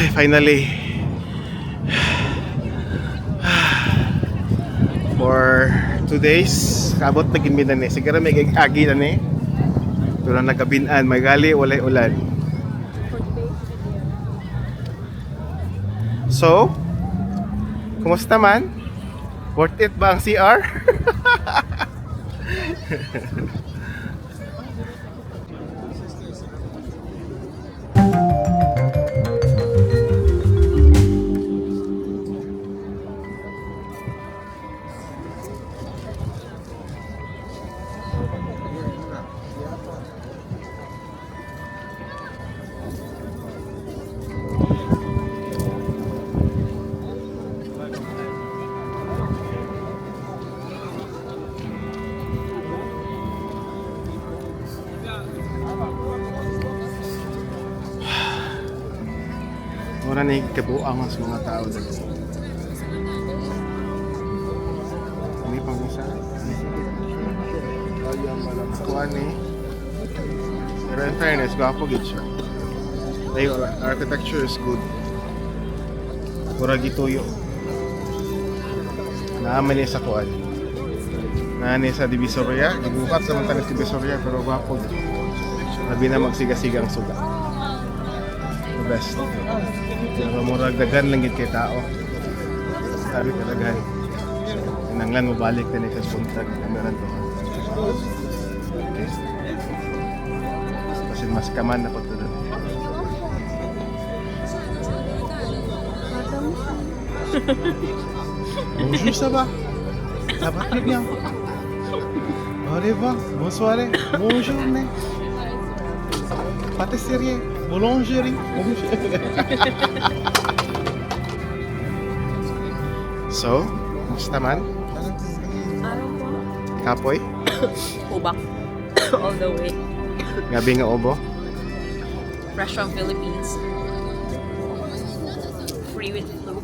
Ay, finally. For 2 days, kabot na gid mi ni. Siguro may agi na ni. Pero nagabinan, may gali, walay ulan. So, kumusta man? Worth it ba ang CR? Mura na yung kabuang sa mga tao dito. May pang isa. Kuan eh. Pero in fairness, gwapo gid siya. Tayo, architecture is good. Mura gituyo. Naaman niya sa kuan. Naa ni sa Divisoria. Gigukat sa mga sa Divisoria pero gwapo gid. Labi na magsigasigang suga. The best. Pero murag daghan lang gid kay tao. Sabi talaga. So, kinanglan mo balik din sa buntag kameran to. Okay. Kasi mas kaman na po to doon. Bonjour, ça va? Ça va très bien. Au revoir, bonsoir, bonjour. Pâtisserie, boulangerie. So, kumusta man? Kapoy? Ubak. All the way. Gabi nga obo? Fresh from Philippines. Free with flu.